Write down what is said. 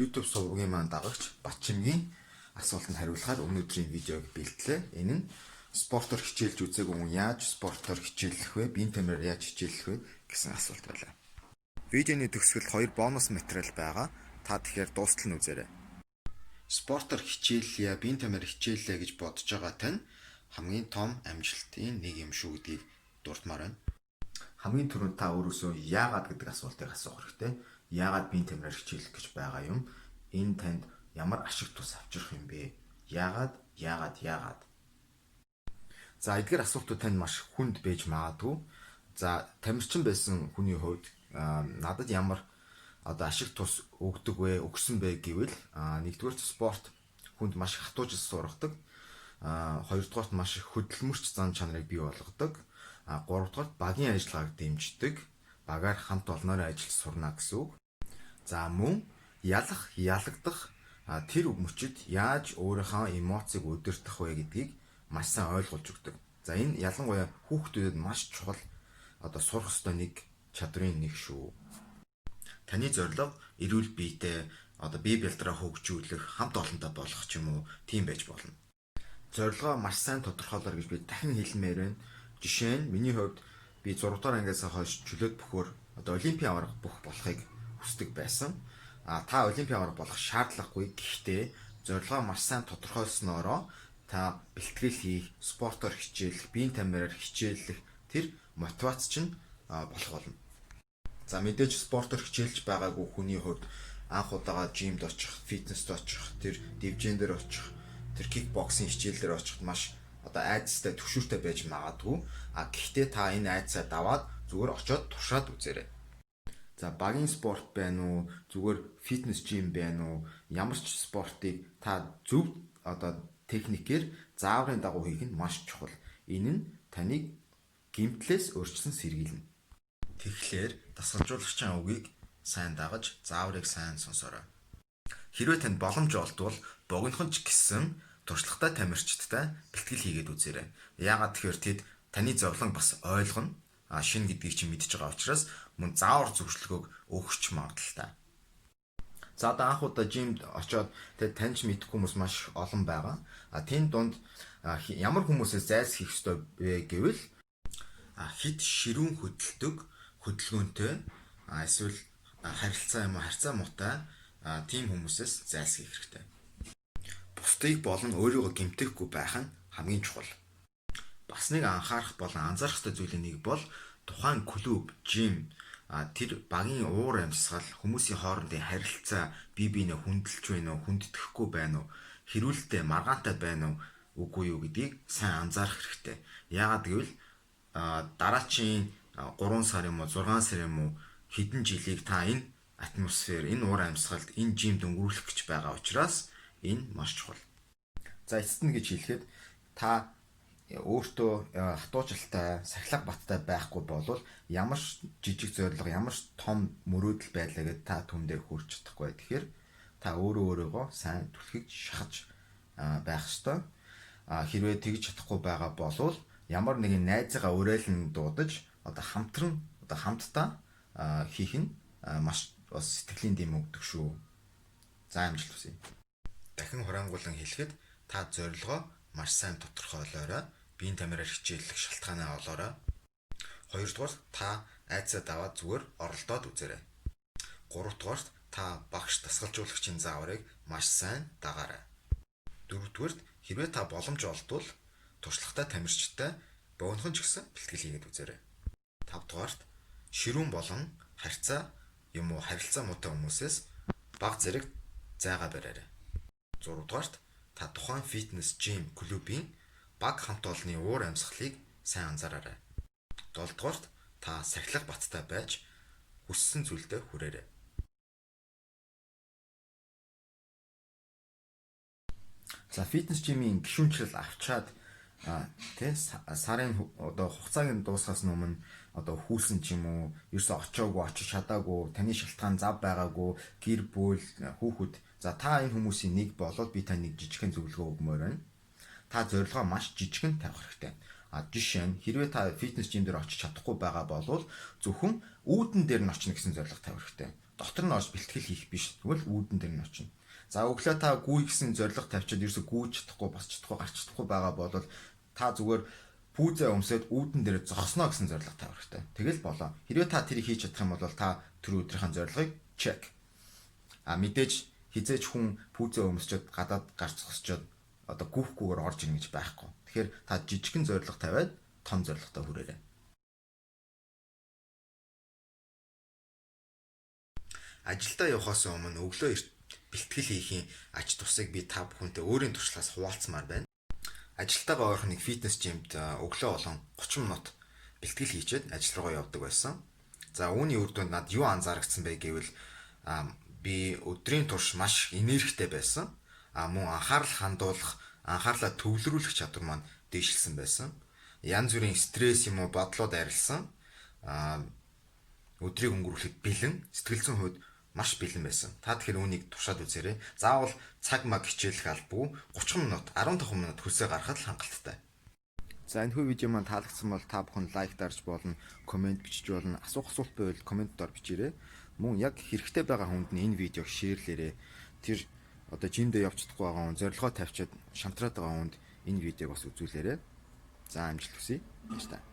YouTube сувгийн маань дагагч Батчимгийн асуултанд хариулахаар өнөөдрийн видеог бэлтлээ. Энэ нь спортоор хичээлж үзээгүй хүн яаж спортоор хичээллэх вэ? Биеийн тамираар яаж хичээллэх вэ гэсэн асуулт байлаа. Видеоны төгсгөл 2 бонус материал байгаа. Та тэгэхээр дуустал нь үзээрэй. Спортоор хичээллээ, биеийн тамираар хичээллээ гэж бодож байгаа тань хамгийн том амжилтын нэг юм шүү гэдгийг дурдмаар байна. Хамгийн түрүүнд та өөрөөсөө яагаад гэдэг асуултыг асуух хэрэгтэй. Яагаад биеийн тамираар хичээлэх гэж байгаа юм? Энэ танд ямар ашиг тус авчрах юм бэ? Яагаад? Яагаад? Яагаад? За, эдгээр асуултууд танд маш хүнд байж магадгүй. За, тамирчин байсан хүний хувьд надад ямар одоо ашиг тус өгдөг вэ, өгсөн бэ гэвэл нэгдүгээр спорт хүнд маш их хатуужил сургадаг. Хоёрдугаарт маш их хөдөлмөрч зан чанарыг бий болгодог. Гуравдугаарт багийн ажиллагааг дэмждэг. Багаар хамт олноороо ажиллаж сурна гэсэн үг. За, мөн ялах, ялагдах тэр мөчид яаж өөрийнхөө эмоцийг удирдах вэ гэдгийг маш сайн ойлгуулж өгдөг. За, энэ ялангуяа хүүхдүүдэд маш чухал одоо сурах ёстой нэг чадрын нэг шүү. Таны зорилго эрүүл биетэй одоо бие бэлдрээ хөгжүүлэх, хамт олонтой болох ч юм уу, тийм байж болно. Зорилгоо маш сайн тодорхойлоор гэж би дахин хэлмээр байна. Жишээ нь миний хувьд би 6 дугаар ангиас хойш чөлөөт бөхөөр одоо олимпийн аварга бөх болохыг хүсдэг байсан. А та олимпийн аварга болох шаардлагагүй. Гэхдээ зорилгоо маш сайн тодорхойлсноороо та бэлтгэл хийх, спортоор хичээлэх, биеийн тамираар хичээллэх тэр мотивац чинь болох болно. За, мэдээж спортоор хичээлж байгаагүй хүний хувьд анх удаага gym д очих, фитнест очих, тэр дивжин дээр очих, тэр кикбоксинг хичээл дээр очиход маш одоо айдастай, түгшүүртэй байж магадгүй. А гэхдээ та энэ айдсаа даваад зүгээр очиод туршаад үзээрэй. За, багийн спорт байна уу, зүгээр фитнес gym байна уу, ямар ч спортыг та зөв одоо техникээр зааврын дагуу хийх нь маш чухал. Энэ нь таныг гэмтлээс өрчсөн сэргийлнэ. Тэгэхээр дасгалжуулагчийн үгийг сайн дагаж, зааврыг сайн сонсоорой. Хэрвээ танд боломж олдвол богинохон ч гэсэн туршлагатай тамирчидтай бэлтгэл хийгээд үзээрэй. Яагаад тэгэхээр тэд таны зовлон бас ойлгоно. А шинэ гэдгийг чинь мэдж байгаа учраас мөн заавар зөвшлөгөөг өгч магадлалтай. За, одоо анх удаа gym д очоод тэг таньж мэдэхгүй хүмүүс маш олон байгаа. А тийм дунд ямар хүмүүсээс зайлсхийх ёстой вэ гэвэл хэт ширүүн хөдөлдөг, хөдөлгөөнтэй, эсвэл харилцаа юм уу харьцаа муутай тийм хүмүүсээс зайлсхийх хэрэгтэй. Бусдыг болон өөрийгөө гэмтэхгүй байх нь хамгийн чухал. Бас нэг анхаарах болон анзаарах ёстой зүйлийн нэг бол тухайн клуб, gym тэр багийн уур амьсгал, хүмүүсийн хоорондын харилцаа, бие биенээ хүндэлж байна уу, хүндэтгэхгүй байна уу, хэрүүлэлтэй, маргаантай байна уу, үгүй юу гэдгийг сайн анзаарах хэрэгтэй. Яагаад гэвэл дараачийн 3 сар юм уу, 6 сар юм уу, хэдэн жилийг та энэ атмосфер, энэ уур амьсгалд, энэ gym д өнгөрүүлэх гэж байгаа учраас энэ маш чухал. За, эцэст нь гэж хэлэхэд та өөртөө хатуужилтай, сахилга баттай байхгүй болвол ямар ч жижиг зорилго, ямар ч том мөрөөдөл байлаа гэд та түн дээр хүрч чадахгүй. Тэгэхээр та өөрөө өөрийгөө сайн түлхэж шахаж байх ёстой. А хэрвээ тэгж чадахгүй байгаа болвол ямар нэгэн найзыгаа уриалан дуудаж одоо хамтран одоо хамтдаа хийх нь маш бас сэтгэлийн дэм өгдөг шүү. За, амжилт хүсье. Дахин хураангуйлан хэлэхэд та зорилгоо маш сайн тодорхойлоорой. Биеийн тамираар хичээллэх шалтгаанаа олоорой. Хоёрдугаар, та айдсаа даваад зүгээр оролдоод үзээрэй. Гуравдугаарт, та багш дасгалжуулагчийн зааврыг маш сайн дагаарай. Дөрөвдүгээрт, хэрвээ та боломж олдвол туршлагатай тамирчидтай богинохон ч гэсэн бэлтгэл хийгээд үзээрэй. Тавдугаарт, ширүүн болон харьцаа юм уу харилцаа муутай хүмүүсээс бага зэрэг зайгаа бариарай. Зургаадугаарт, та тухайн фитнес gym клубын баг хамт олонны уур амьсгалыг сайн анзаараарай. Долдугаарт, та сахилга баттай байж хүссэн зүйлдээ хүрээрэй. За, фитнес gym ийн гишүүнчлэл авчаад тий сарын одоо хугацааг нь дуусгаас өмнө одоо хүүсэн ч юм уу, ерөөсө очоогүй, очиж чадаагүй, таны шалтгаан зав байгаагүй, гэр бүл, хүүхэд, за та энэ хүмүүсийн нэг болоод би тань нэг жижигхэн зөвлөгөө өгмөр байна. Та зорилгоо маш жижигхэн тавих хэрэгтэй. А жишээ нь, хэрвээ та фитнес gym дээр очиж чадахгүй байгаа бол зөвхөн үүдэн дээр нь очно гэсэн зорилго тавих хэрэгтэй. Дотор нь орж бэлтгэл хийх биш. Тэгвэл үүдэн дээр нь очино. За, өглөө та гүйе гэсэн зорилго тавьчаад ерөөсө гүйж чадахгүй, босч чадахгүй, гарч чадахгүй байгаа бол та зүгээр пүүзээ өмсөөд үүдэн дээр зогсноо гэсэн зорилго тавих хэрэгтэй. Тэгэл болоо. Хэрвээ та тэрийг хийж чадах юм бол та тэр өдрийнхөө зорилгыг check. А мэдээж хэзээ ч хүн пүүзээ өмсчөөд гадаад гарч зогсчоод одоо гүйхгүйгээр орж ирнэ гэж байхгүй. Тэгэхээр та жижигхэн зорилго тавиад том зорилготой хүрээрэй. Ажилдаа явахаас өмнө өглөө эрт бэлтгэл хийхийн ач тусыг би та бүхэнтэй өөрийн туршлагаас хуваалцмаар байна. Ажилтайгаа ойрхон нэг фитнес gym д өглөө болгон 30 минут бэлтгэл хийчээд ажил руугаа явдаг байсан. За, үүний үр дүнд над юу анзаарагдсан бэ гэвэл би өдрийн турш маш энергитэй байсан. А мөн анхаарал хандуулах, анхаарлаа төвлөрүүлэх чадвар маань дээшилсэн байсан. Янз бүрийн стресс юм уу бодлоод арилсан. Өдрийг өнгөрүүлэхэд бэлэн, сэтгэл зүйн хувьд маш бэлэн байсан. Та тэгэхээр үүнийг туршаад үзээрэй. Заавал цаг маг хичээлэх албагүй, 30 минут, 15 минут хөлсөө гаргахад л хангалттай. За, энэхүү видео маань таалагдсан бол та бүхэн like дарж болно, comment бичиж болно. Асуух асуулт байвал comment доор бичээрэй. Мөн яг хэрэгтэй байгаа хүнд нь энэ видеог share лээрэй. Тэр одоо gym дээ явж чадахгүй байгаа хүн, зорилгоо тавьчаад шантраад байгаа хүнд энэ видеог бас үзүүлээрэй. За, амжилт хүсье. Баярлалаа.